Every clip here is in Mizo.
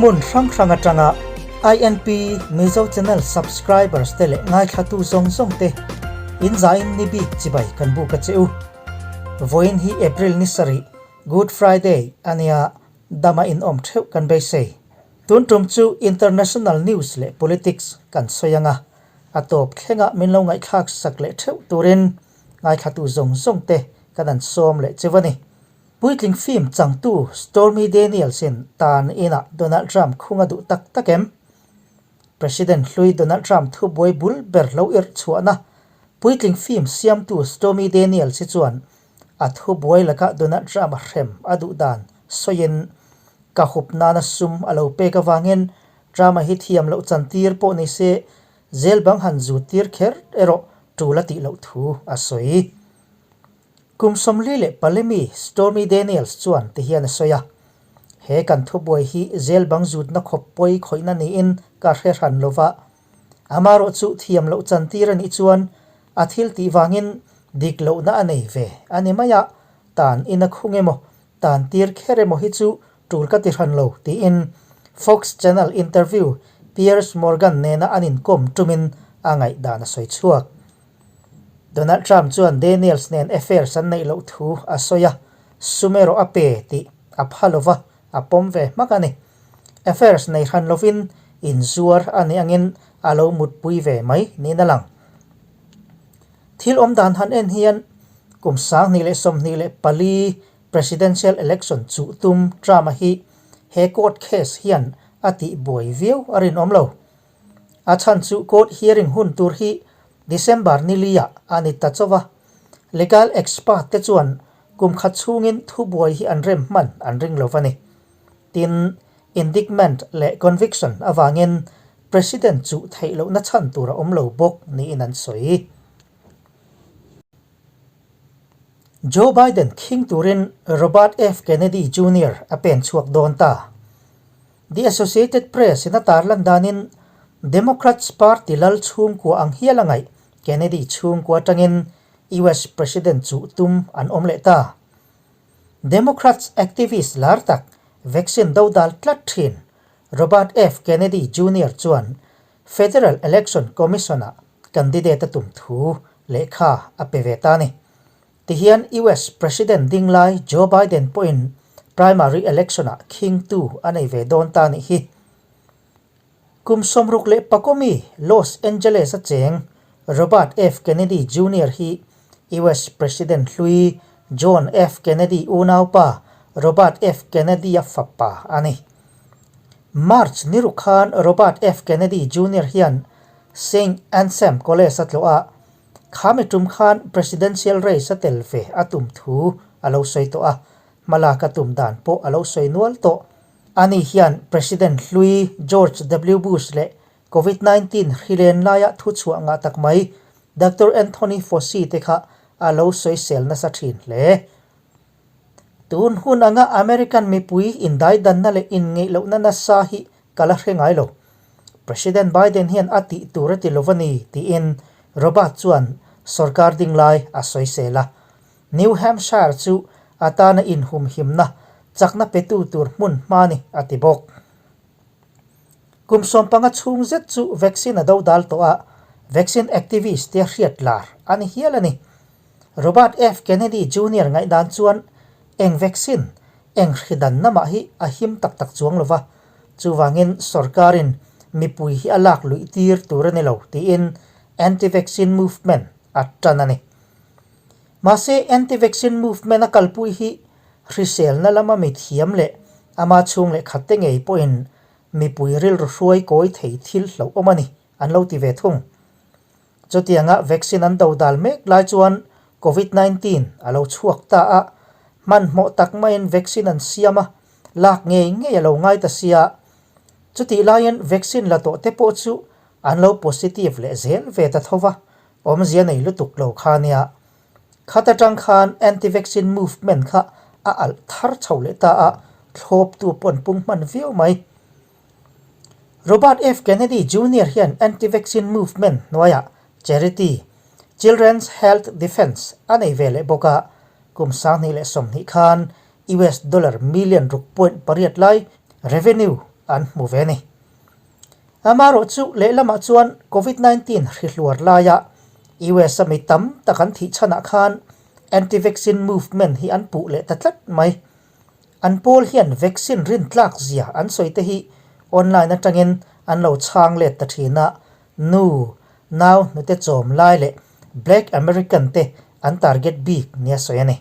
Hmun hrang hrang atanga INP Mizo Channel subscribers te leh ngaithlatu zawng zawng te in zain ni bik chibai kan buk a che u. Vawiin hi April ni sarih, Good Friday, ania dama in awm theuh kan beisei. Tun tum chu International News leh Politics kan sawi anga, a tawp thlenga min lo ngaihthlak sak leh theuh turin ngaithlatu zawng zawng te kan an sawm leh cheu a ni. Puitling film changtu Stormy Daniels in tan inah Donald Trump khung a duh tak tak em? President hlui Donald Trump thubuai bul ber lo irh chhuahna puitling film siamtu Stormy Daniels hi chuan a thubuai lakah Donald Trump a hrem a duh dan sawiin ka hup nana sum a lo pek avangin Trump a hi thiam loh chantir pawh ni se zel bang han zut tir kher erawh tul a tih loh thu a sawi. Kum 44 mi Stormy Daniels chuan ti hian a sawi a, He kan thubuai hi zel bang zutna khawp pawi khawihna niin ka hre hran lo va, amarawh chu thiam loh chantir a nih chuan a thil tih vangin dik lohna a nei ve a ni mai a, tan in a khung emaw, tan tir kher emaw hi chu tul ka ti hran lo tiin Fox Channel interview Piers Morgan nena an inkawm tumin a ngaihdan a sawi chhuak. Donald Trump chuan Daniels nen affairs an neih loh thu a sawi a, sum erawh a pe tih a pha lo va, a pawm ve hmak a ni. Affairs nei hran lovin inzuar a nih angin a lo mutpui ve mai niin a lang. Thil awm dan han en hian kum 2024 Presidential Election chuh tum Trump-a hi he court case hian a tihbuai viau a rinawm lo. A chhan chu court hearing hun tur hi December ni liah a ni ta chauh a, legal expert te chuan kum khat chhungin thubuai hi an rem hman an ring lo va ni. Tin, indictment leh conviction avangin President chuh theih lohna chhan tur a awm lo bawk niin an sawi. Joe Biden khing turin Robert F Kennedy Junior a pen chhuak dawn ta. The Associated Press in a tarlan danin Democrats party lal chhungkua ang hial a ngaih Kennedy chhungkua atangin US President chuh tum an awm leh ta. Democrats activist lar tak vaccine do dal tlat thin Robert F. Kennedy Junior chuan Federal Election Commission-ah candidate a tum thu lehkha a pe ve ta a ni. Tihian US President ding lai Joe Biden pawhin primary election-ah khingtu a nei ve dawn ta nih hi. Kum 64 mi Los Angeles a cheng Robert F. Kennedy Junior hi US President hlui John F. Kennedy unaupa Robert F. Kennedy-a fapa a ni. March ni ruk khan Robert F. Kennedy Junior hian Saint Anselm College a tlawh a, Khami tum khan Presidential race a tel ve a tum thu a lo sawi tawh a, hmalak a tum dan pawh a lo sawi nual tawh. Ani hian President hlui George W Bush leh Covid 19 hrilen laia thu chhuah ngah tak mai Doctor Anthony Fauci te kha a lo sawisel nasa thin hle. Tun hun anga American mipui indaidanna leh inngeihlohna nasa hi ka la hre ngai lo. President Biden hian a tih tur a ti lo va ni, tiin Robert chuan sorkar ding lai a sawisel a. New Hampshire chu a tana inhumhimna chakna petu tur hmun hma ni a ti bawk. Kum 15 chhung zet chu vaccine a dodal tawh a, vaccine activist tia hriat lar a ni hial a ni. Robert F. Kennedy Junior ngaihdan chuan eng vaccine, eng hridanna mah hi a him tak tak chuang lo va, chuvangin sorkarin mipui hi a lak luih tir tur a ni lo tiin anti-vaccine movement a tan a ni. Mahse anti-vaccine movement a kalpui hi hriselna lama mithiam leh ama chhung leh khatte ngei pawhin mipui rilru hruai kawi thei thil hlauhawm a ni an lo ti ve thung. Chutianga vaccine an do dal mek lai chuan Covid 19 a lo chhuak ta a, hmanhmawh tak maiin vaccine an siam a, lak ngei ngei a lo ngai ta sia. Chutih laiin vaccine la tawh te pawh chu an lo positive leh zel ve ta tho va, awmzia nei lutuk lo kha nia. Khat atang khan anti-vaccine movement kha a alh thar chho leh ta a, thlawptu pawh an pung hman viau mai. Robert F. Kennedy Junior hian anti-vaccine movement hnuaiah charity, Children's Health Defense a nei ve leh bawk a, kum 2020 khan US dollar million ruk point pariat lai revenue an hmu ve a ni. Amaherawhchu lehlamah chuan Covid 19 hri hluar laia US a mi tam tak an thih chhanah khan anti-vaccine movement hi an puh leh ta tlat mai. An pawl hian vaccine rin tlak zia an sawi te hi online atangin an lo chhang let ta thin a, nu, nau hnute chawm lai leh Black American te an target bik nia sawi a ni.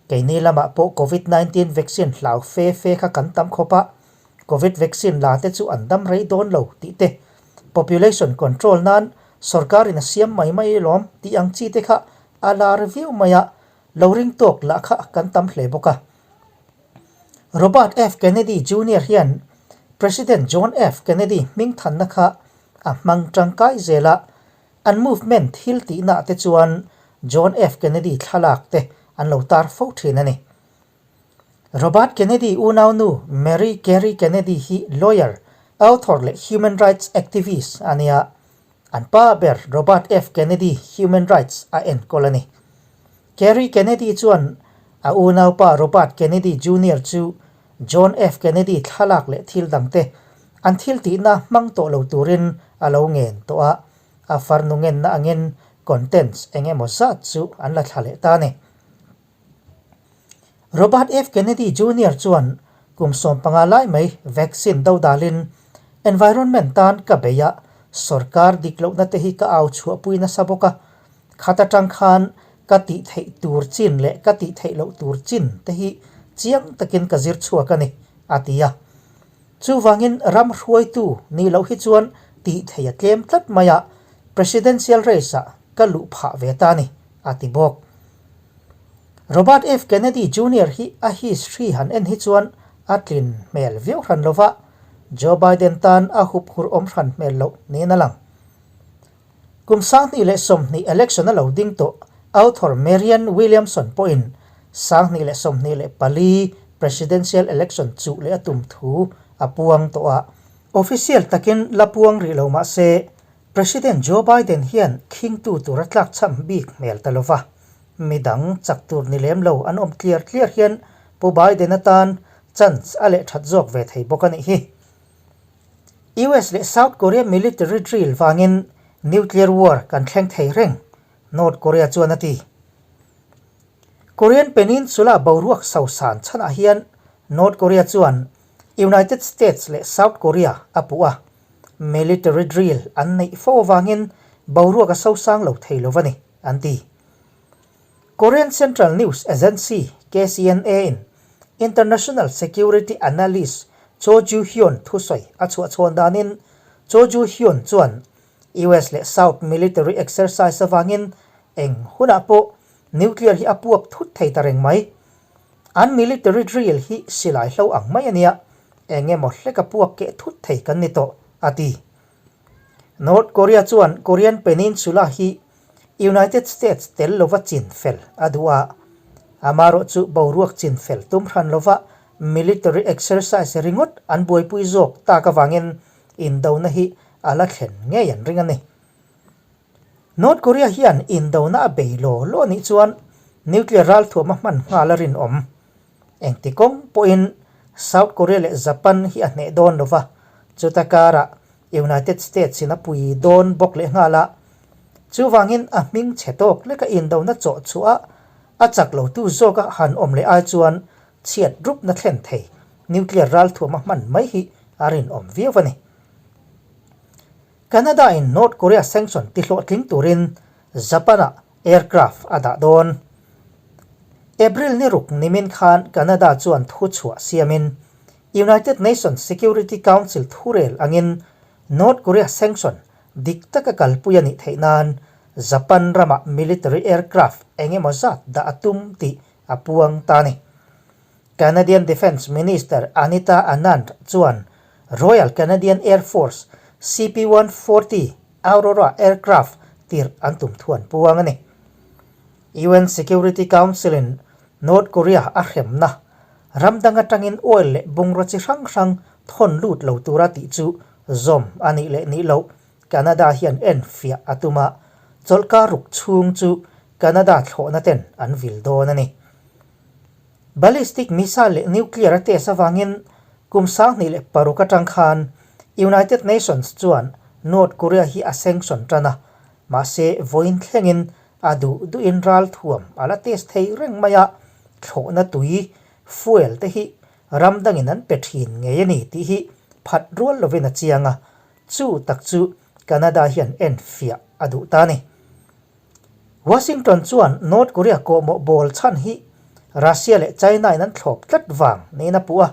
Keini lamah pawh Covid 19 vaccine hlau fe fe kha kan tam khawp a, Covid vaccine la te chu an dam rei dawn lo tih te, population control nan sorkarin a siam mai mai lawm tih ang chi te kha a lar viau mai a, lo ring tawk lah kha kan tam hle bawk a. Robert F. Kennedy Junior hian President John F. Kennedy hming thanna kha a hmang tangkai zel a, An movement thil tihna te chuan John F. Kennedy thlalak te an lo tar fo thin a ni. Robert Kennedy unaunu Mary Carey Kennedy hi lawyer, author leh human rights activist a nia. An pa ber Robert F. Kennedy human rights a enkawl a ni. Carey Kennedy chuan a unaupa Robert Kennedy Junior chu John F. Kennedy thlalak leh thil dangte an thil tihna hmang tawh lo turin a lo ngen tawh a, a farnu ngenna angin contents eng emaw zat chu an la thla leh ta a ni. Robert F. Kennedy Junior chuan kum 15 lai mai vaccine do dalin environment tan ka bei a, sorkar dik lohna te hi ka au chhuahpui nasa bawk a, Khat atang khan ka tih theih tur chin leh ka tih theih loh tur chin te hi chiang takin ka zir chhuak a ni, a ti a. Chuvangin ram hruaitu nih loh hi chuan tih theih a tlem tlat mai a, Presidential race ah ka luh phah ve ta a ni, a ti bawk. Robert F. Kennedy Junior hi a history han en hi chuan a tlin hmel viau hran lova, Joe Biden tan a hup hur awm hran hmel loh niin a lang. Kum 2020 election a lo ding tawh author Marianne Williamson pawhin 2024 presidential election chuh leh a tum thu a puang tawh a. Official takin la puang rih lo mah se, President Joe Biden hian khingtu tur a tlakchham bik hmel ta lova, midang chak tur ni lem lo an awm tliar tliar hian Pu Biden atan chance a leh that zawk ve thei bawk a nih hi. US leh South Korea military drill vangin nuclear war kan thleng thei reng, North Korea chuan a ti. Korean Peninsula boruak sosan chhanah hian North Korea chuan United States leh South Korea a puh a, military drill an neih fo avangin boruak a sosang lo thei lo a ni, an ti. Korean Central News Agency, KCNA, in International Security Analyst Cho Ju-hyun thusawi a chhuahchhawn danin Cho Ju-hyun chuan US leh South military exercise avangin eng hunah pawh nuclear hi a puak thut thei ta reng mai. An military drill hi silai hlo ang mai a nia, eng emaw hlek a puak keh thut thei kan ni tawh, a ti. North Korea chuan Korean Peninsula hi United States tel lova chin fel a duh a, amaherawh chu boruak chin fel tum hran lova military exercise ringawt an buaipui zawk tak avangin indona hi a la thlen ngei an ring a ni. North Korea hian indona a bei law law anih chuan nuclear ralthuam a hman nghal a rinawm. Engti kawng pawhin South Korea leh Japan hi a hneh dawn lova, chuta karah United States in a pui dawn bawk leh nghal a. Chuvangin a hming chhe tawk leka indona chawh chhuah a chak lo tu zawka han awm leh ai chuan chhiat rupna thlen thei nuclear ralthuam a hman mai hi a rinawm viau a ni. Canada in North Korea sanction tihlawhtling turin Japan ah aircraft a dah dawn. April ni ruk nimin khan Canada chuan thu chhuah siamin United Nations Security Council thurel angin North Korea sanction dik taka kalpui a nih theih nan Japan ramah military aircraft eng emaw zat dah a tum tih a puang ta a ni. Canadian Defence Minister Anita Anand chuan Royal Canadian Air Force CP-140 Aurora aircraft tirh an tum thu an puang a ni. UN Security Council-in North Korea a hremna ram dang atangin oil leh bungraw chi hrang hrang thawn lut lo tura tih chu zawm a nih leh nih loh Canada hian en fiah a tum a, chawlhkar ruk chhung chu Canada thlawhna ten an vil dawn a ni. Ballistic missile leh nuclear a test avangin Kum 2006 atang khan United Nations chuan North Korea hi a sanction tan a, mahse vawiin thlengin a duh duhin ralthuam a la test thei reng mai a, thlawhna tui, fuel, te hi ram dangin an pe thin ngei a ni tih hi phat rual lovin a chiang a, chu tak chu Canada hian enfiah a duh ta a ni. Washington chuan North Korea kawhmawh bawl chhan hi Russia leh China in an thlawp tlat vang niin a puh a,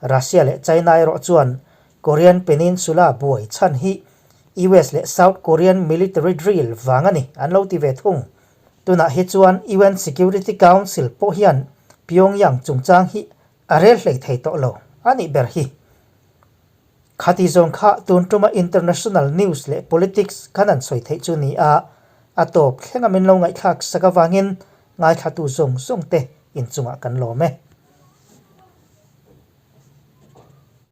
Russia leh China erawh chuan Korean Peninsula buai chhan hi US leh South Korean military drill vang a ni an lo ti ve thung. Tunah hi chuan UN Security Council pawh hian Pyongyang chungchang hi a rel hlei thei tawh lo a nih ber hi. Khati zawng kha tun tuma international news leh politics kan han sawi theih chu ni a, a tawp thlenga min lo ngaihthlak sak avangin ngaithlatu zawng zawng te inchungah kan lawm e.